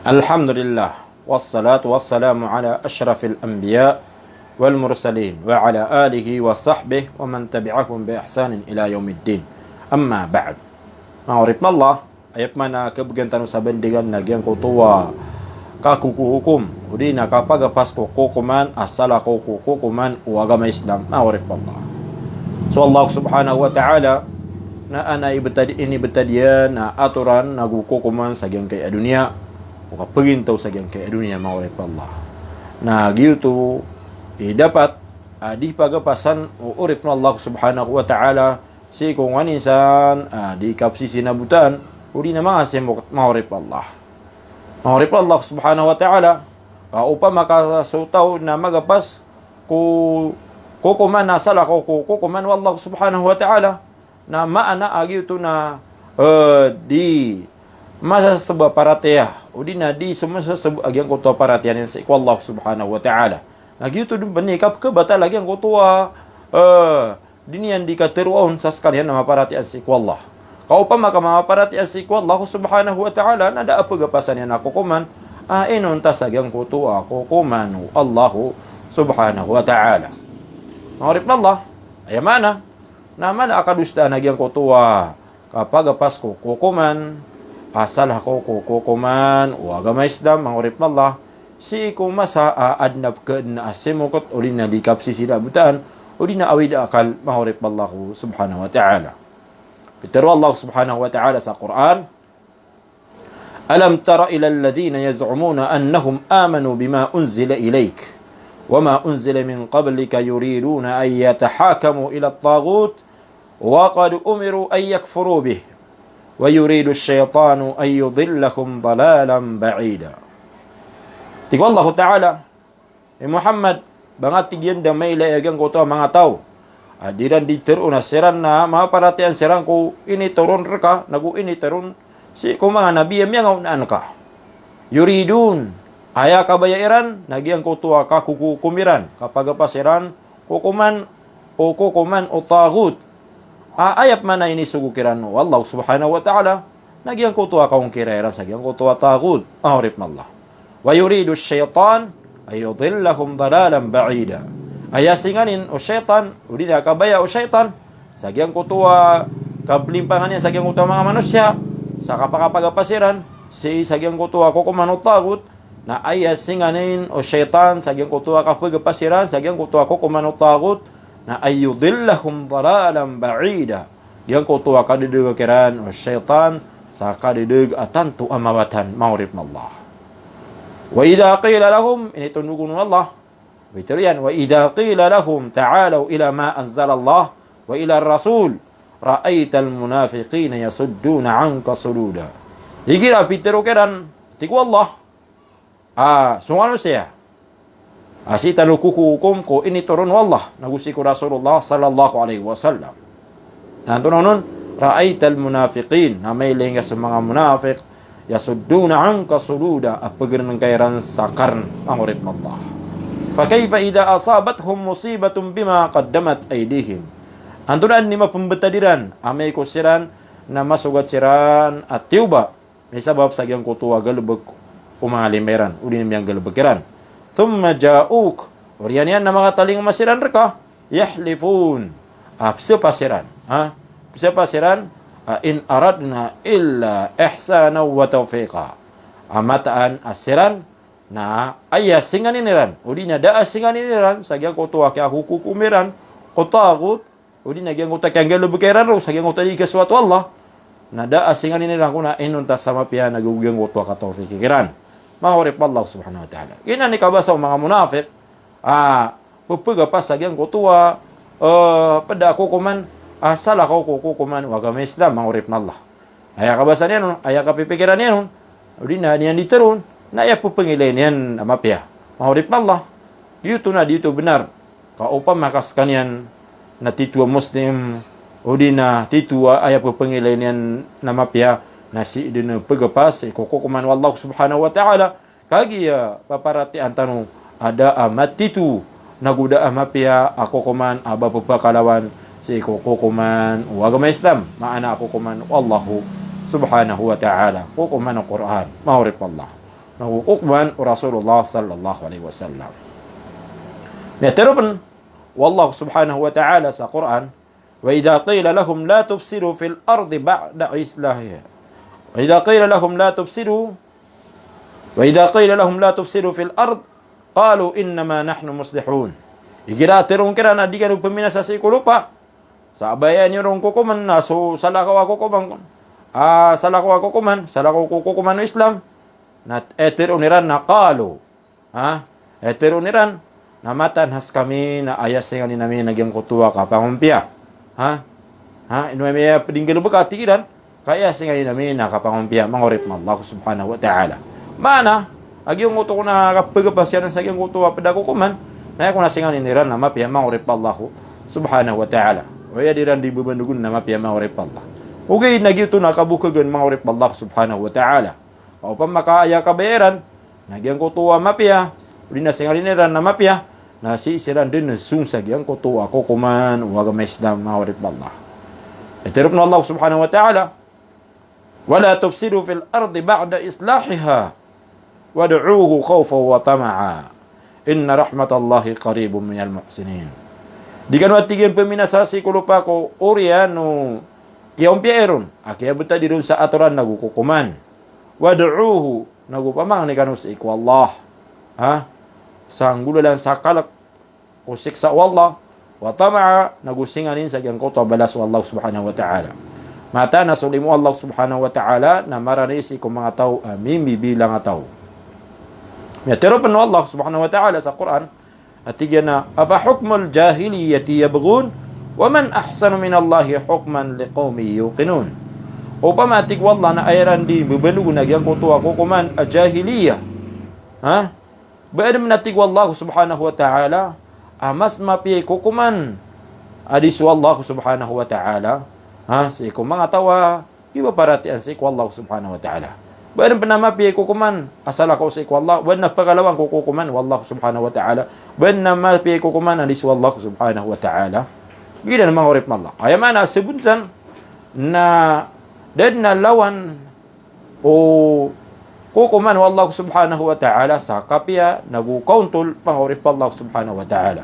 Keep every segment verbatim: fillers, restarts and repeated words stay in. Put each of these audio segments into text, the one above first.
Alhamdulillah, wassalatu wassalamu ala ashrafil anbiya wal mursalin, wa ala alihi wa sahbihi wa man tabi'ahum bi ihsanin ila yawmiddin. Amma ba'd. Manga oripn o Allah, aya pman a khabgan tano sa bandingan na giyangkoto a kakokokom, odi na kapagapas ko kokoman a salakaw ko kokoman o agama Islam, manga oripn o Allah. So Allah subhanahu wa ta'ala, na adn a ibtad-, inibtad iyan a atoran ago kokoman sa giyangkai a doniya, o kapagintaw sa giyangkai a doniya, manga oripn o Allah. Na giyoto i dapat a di pagapasan o oripn o Allah subhanahu wa ta'ala, sii ko nganin san a di kapsisinabotan, odi na manga simokot, manga oripn o Allah. Manga oripn o Allah subhanahu wa ta'ala, ka opama ka so taw na magapas ko kokoman a salakaw ko kokoman o Allah subhanahu wa ta'ala, na maana a giyoto na, eh, di masasabap a paratiyaya, odi na di so masasabap a giyangkoto a paratiyaya niyan sii ko Allah subhanahu wa ta'ala. Na giyoto dn pn i kapkhabatal a giyangkoto a, eh, di niyan di katharo on sa skaniyan a maparatiyaya sii ko Allah. Ka opama ka maparatiyaya sii ko Allah subhanahu wa ta'ala, na da a pagapasan iyan a kokoman a inonta sa giyangkoto a kokoman o Allah subhanahu wa ta'ala. Manga oripn o Allah, aya maana na mala a kadosaan a giyangkoto a kapagapas ko kokoman a salakaw ko kokoman o agama Islam, manga oripn o Allah, sii ko masa a adn a pkhaadn a simokot, odi na di kapsisinabotan, odi na awid a akal, manga oripn o Allah subhanahu wa ta'ala. Pitharo o Allah subhanahu wa ta'ala sa Qur'an, "Alam tara ila alladhina yaz'umuna annahum amanu bima unzila ilayka wa ma unzila min qablika yuriduna an yatahakamu ila at-taghut wa qad umiru an yakfuru bihi wa yuridu ash-shaytanu an yudillahum dalalan ba'ida." Tig o Allah ta'ala, hay Muhammad, ba nga, tig iyan, da mailay a giyangkoto a manga taw a di ran di tharoon a siran na maparatiyaya siran ko initoron rka, nago initoron sii ko manga nabi a miyangaoona anka. Yuridun, aya kabaya iran na giyangkoto a kakokokom iran, kapagapas iran kokoman o kokoman o taghut. A, aya pman a inisogo kiran o Allah subhanahu wa ta'ala, na giyangkoto a kaongkira iran sa giyangkoto a taghut, manga oripn o Allah. Wa yuridu ash-shaytan an yudillahum dalalan ba'ida. Aya singanin o shaytan, odi na kabaya o shaytan, sa giyangkoto a kaplimpangan iyan sa giyangkoto a manga manosiya, sa kapakapagapas iran sii sa giyangkoto a kokoman o taghut, na aya singanin o shaytan sa giyangkoto a kapagapas iran sa giyangkoto a kokoman o taghut, na an yudillahum dalalan ba'ida. Giyangkoto a kadadagak iran o shaytan sa kadadagak a tanto a mawatan, manga oripn o Allah. Wa idha qila lahum, initondog on o Allah, pitharo iyan, wa idha qila lahum ta'alaw ila ma anzalallah wa ila ar-rasul, ra'aytal munafiqina yasudduna anka sududa. Igira pitharo kiran, tig o Allah, a, so manosiya a sii tano kokokom ko initoron o Allah nago sii ko Rasulullah sallallahu alaihi wasallam, na antonaa onon? Ra'aytal munafiqin, na mailay ngka so manga munafiq, yasudduna anka sududa, a pagrenengka iran sa karn, manga oripn o Allah. Fa kayfa idha asabathum musibatun bima qaddamat aydihim. Antonaa dn i mapmbtad iran amay ko siran na masogat siran a tiyoba misabap sa giyangkoto a galbk o manga lima iran, odi na miyanggalbk iran. Thumma ja'uk, oriyan iyan na makatalingoma siran rka, yahlifun, a pzapa siran, ha? Pzapa siran a in aradna illa ihsanan wa tawfiqa. A mataan a siran na aya singanin iran, odi na da a singanin iran sa giyangkoto a kiyakokokom iran ko taghut, odi na giyangkoto a kiyanggalbka iran roo sa giyangkoto a di kasowat o Allah, na da a singanin iran ko na inonta sa mapiya nago giyangkoto a katawfiki kiran, manga oripn o Allah subhanahu wa ta'ala. Giyanan i kabasa o manga munafiq a pphagapas sa giyangkoto a, eh, pd a kokoman a salakaw ko kokoman o agama Islam, manga oripn o Allah. Aya kabasa niyan on, aya kapipikiran iyan on, odi na niyan di tharoon, na aya pphangilay niyan a mapiya, manga oripn o Allah. Giyoto na di oto bnar. Ka opama ka skaniyan na tito a Muslim, odi na tito a aya pphangilay niyan na mapiya, na sii dn pphagapas sii ko kokoman o Allah subhanahu wa ta'ala, kagiya paparatiyayaan tano a da a matito nago da a mapiya a kokoman a ba pphakalawan sii ko kokoman o agama Islam, maana a kokoman o Allah subhanahu wa ta'ala, kokoman o Qur'an, manga oripn o Allah. nago kokoman o Rasulullah sallallahu alaihi wasallam. Miyatharo pn o Allah subhanahu wa ta'ala sa Qur'an, "Wa idha qila lahum la tufsidu fil ardi ba'da islahiha. Wa idha qila lahum la tufsidu, wa idha qila lahum la tufsidu fil ard, qalu innama nahnu muslihun." Igira tharoon kiran a di kano pminasa sii ko lopa, sa a ba aya niyo ron kokoman na so salakaw a kokoman, ah, salakaw a kokoman, salakaw ko kokoman o Islam, na, eh, tharoon iran na qalu, ha? Eh, tharoon iran na mataan a skami na aya singanin ami na giyangkoto a kapangompiya. Ha? Ha? Ino ami aya pd inggalbka, tig iran, ka aya singanin ami na kapangompiya, manga oripn o Allah subhanahu wa ta'ala. Maana, a giyangkoto kon a kapagapasiyanan sa giyangkoto a pd a kokoman, na aya kon a singanin iran na mapiya, manga oripn o Allah subhanahu wa ta'ala. Aya di iran di mbabanogon na mapiya, manga oripn o Allah. Ogaid na giyoto na kabokhagan, manga oripn o Allah subhanahu wa ta'ala. Ka opama ka aya kabaya iran na giyangkoto a mapiya, odi na singanin iran na mapiya, na sii siran dn song sa giyangkoto a kokoman o agama Islam, manga oripn o Allah. Aya tharoon o Allah subhanahu wa ta'ala, "Wa la tufsidu fil ardi ba'da islahiha, wad'uhu khawfan wa tama'an. Inna rahmatallahi qaribun minal muhsinin." Di kano, a tig iyan, pminasa sii ko lopa ko oriyan o kiyaompiya iron a kiyabtad iron sa atoran nago kokoman. Wad'uhu, nago pamangni kano sii ko Allah, ha? Sa nggolalan sa kalk ko siksa o Allah, wa tama'a, nago singanin sa giyangkoto a balas o Allah subhanahu wa ta'ala. Mataan a so limo o Allah subhanahu wa ta'ala na marani sii ko manga taw a mimbibilang a taw. Miyatharo pn o Allah subhanahu wa ta'ala sa Qur'an, a tig iyan a, "Afa hukmal jahiliyyati yabghun, wa man ahsanu minallahi hukman liqawmin yuqinun." Opama, a tig o Allah, na aya iran di mbabanogon a giyangkoto a kokoman a jahiliya, ha? Ba adn pn, a tig o Allah subhanahu wa ta'ala, a mas mapiya i kokoman a di so Allah subhanahu wa ta'ala, ha, sii ko manga taw a kipaparatiyayaan sii ko Allah subhanahu wa ta'ala. Ba adn pn a mapiya i kokoman a salakaw sii ko Allah, ba adn a pagalawan ko kokoman o Allah subhanahu wa ta'ala, ba adn a mapiya i kokoman a di so Allah subhanahu wa ta'ala. Giyanan, manga oripn o Allah. Aya maana a sabot san na da dn a lawan o kokoman o Allah subhanahu wa ta'ala sa kapiya nago kaontol, manga oripn o Allah subhanahu wa ta'ala.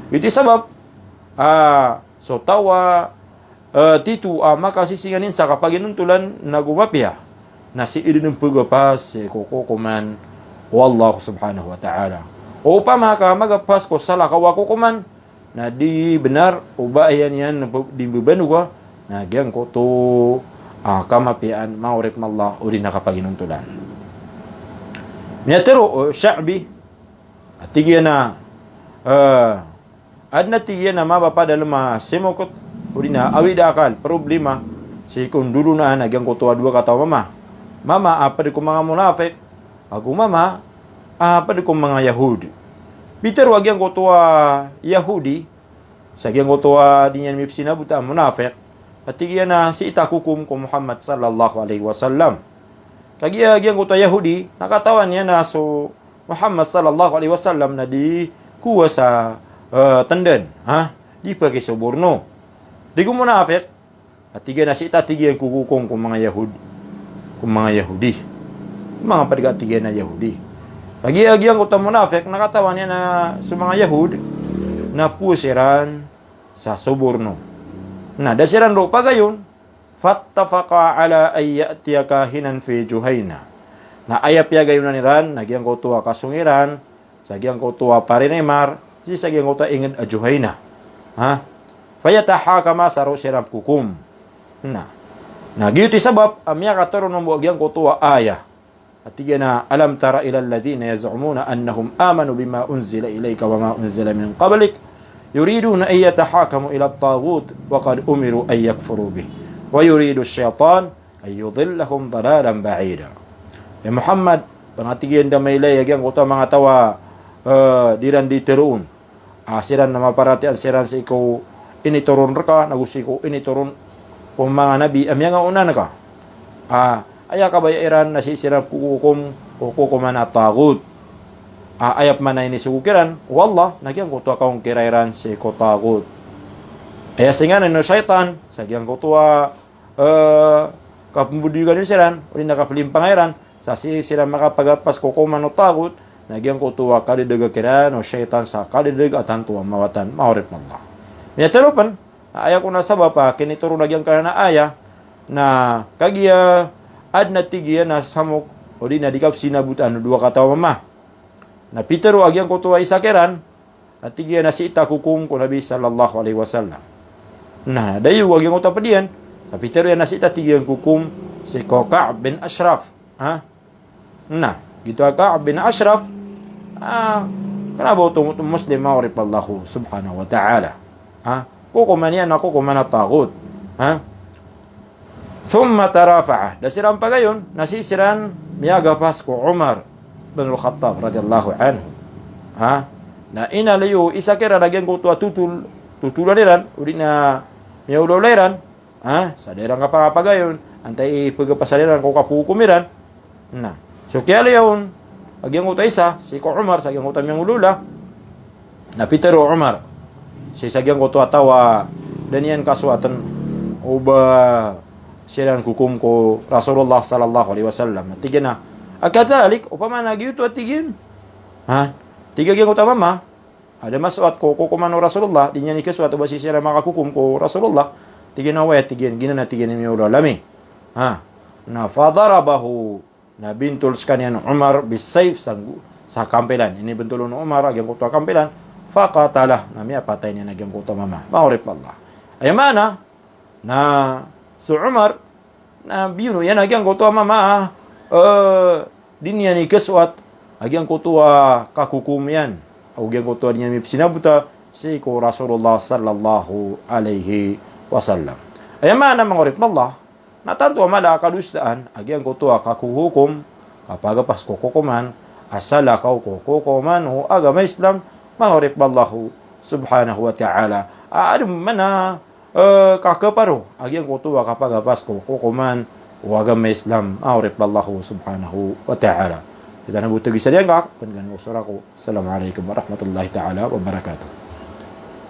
Ito i sabap a so taw a, eh, tito a makasisinganin sa kapaginontolan nago mapiya na sii dn pagapas sii ko kokoman o Allah subhanahu wa ta'ala. Opama ka magapas ko salakaw a kokoman, na di bnar o ba aya niyan di mbabanoga na giyangkoto a kamapiyaan, manga oripn o Allah, odi na kapaginontolan. Miyatharo o Sha'bi, a tig iyan a, eh, adn a, tig iyan a, mapapadalm a simokt odi na awid a akal, problema, sii ko ndodonaan a giyangkoto a dowa kataw a mama. Mama a pd ko manga munafiq, ago mama a pd ko manga Yahudi. Pitharo a giyangkoto a Yahudi sa giyangkoto a di niyan mipsinabota a munafiq, a tig iyan a, sii ta kokom ko Muhammad sallallahu alaihi wasallam. Kagiya giyangkoto a Yahudi na katawan iyan a so Muhammad sallallahu alaihi wasallam na di kowa sa, eh, tndan, ha? Di pakisoborno. Tig o munafiq, a tig iyan a, sii ta, tig iyan, kokokom ko manga Yahud-, ko manga Yahudi. Manga pd ka, tig iyan, a Yahudi. Kagiya giyangkoto a munafiq na katawan iyan a so manga Yahud na kowa siran sa soborno. Na da siran roo pagayon, fattafaqa ala an ya'tiya kahinan fi Juhayna. Na aya piyagayonan iran na giyangkoto a kasong iran sa giyangkoto a parinimar sii sa giyangkoto a ingd a Juhayna. Ha? Fayatahakama, sa roo siran pkokom. Na, na giyoto i sabap a miyakatoron mambo a giyangkoto a ayah a tig iyan a, "Alam tara ilal ladhina yaz'umuna annahum amanu bima unzila ilayka wa ma unzila min qablik, yuriduna an yatahakamu ilat taghut wa qad umiru an yakfuru bih, wa yuridu shaytan an yudillahum dalalan ba'ida." Ya Muhammad, ba nga, tig iyan, da mailay a giyangkoto a manga taw a, eh, di iran di tharoon a siran na maparatiyaya siran sii ko initoron rka, nago sii ko initoron ko manga nabi a miyangaoona rka. A, aya kabaya iran na sii siran kokokom ko kokoman a taghut. A, aya pman a inisogo kiran o Allah na giyangkoto a kaongkira iran sii ko taghut. Aya singanin o shaytan sa giyangkoto a, eh, kapmbodiyogan iran, odi na kaplimpanga iran, sa sii siran makapagapas ko kokoman o taghut, na giyangkoto a kadadeg kiran o shaytan sa kadadeg a tanto a mawatan, manga oripn o Allah. Miyatero pn, aya kon a sabap a kinitoro a giyangkanan a aya, na kagiya adn a tig iyan a samok, odi na di kapsinabotan o dowa kataw a mama. Na pitero a giyangkoto a isa kiran, na tig iyan a sii ta kokom ko Nabi sallallahu alaihi wasallam. Na, dayo a giyangkoto a pd iyan, sa pitero iyan a sii ta tig iyan kokom sii ko Ka'b bin Ashraf. Ha? Na, giyoto a Ka'b bin Ashraf, ah, kna ba oto, oto Muslim, manga oripn o Allah subhanahu wa ta'ala. Ha? Kokoman iyan na kokoman a taghut. Ha? Thumma tarafa'a. Da siran pagayon, na sii siran miyagapas ko Umar bin Al-Khattab radiyallahu anhu. Ha? Na inaloy o isa kiran a giyangkoto a totol, totolan iran, odi na miyaolaola iran. Ha? Sa da iran kapagapagayon, antaa i pagapasan iran ko kapokokom iran. Na, so kiyaaloya on a giyangkoto a isa, sii ko Umar, sa giyangkoto a miyangolawla. Na pitero o Umar sii sa giyangkoto a taw a da niyan kasowatn o ba siran kokom ko Rasulullah sallallahu alaihi wasallam. Tig iyan a, "Akadhalik, opama na giyoto a tig iyan?" Ha? Tig a giyangkoto a mama, a da masowat ko kokoman o Rasulullah, di niyan ikasowat o ba sii siran makakokom ko Rasulullah. Tig iyan a, "Oway," tig iyan, "giyanan," tig iyan, "i miyaolaola ami." Ha? Na fadarabahu, na bintol skaniyan o Umar bisayf, sa nggo, sa kampilan. Inibntol on o Umar a giyangkoto a kampilan. Faqatalah, na miyapatay niyan a giyangkoto a mama. Manga oripn o Allah. Aya maana, na so Umar, na biyono iyan a giyangkoto a mama, eh, di niyan ikasowat a giyangkoto a kakokom iyan, o giyangkoto a di niyan mipsinabota sii ko Rasulullah sallallahu alaihi wasallam. Aya maana, manga oripn o Allah, na tanto a mala a kadosaan a giyangkoto a kakokokom, kapagapas ko kokoman, a salakaw ko kokoman o agama Islam, manga oripn o Allah subhanahu wa ta'ala. A adn man a, eh, kakaparo a giyangkoto a kapagapas ko kokoman o agama Islam, manga oripn o Allah subhanahu wa ta'ala. Kita na bo tagi sa diyangka, panggan ko sora ko. Assalamu alaikum warahmatullahi ta'ala wabarakatuh.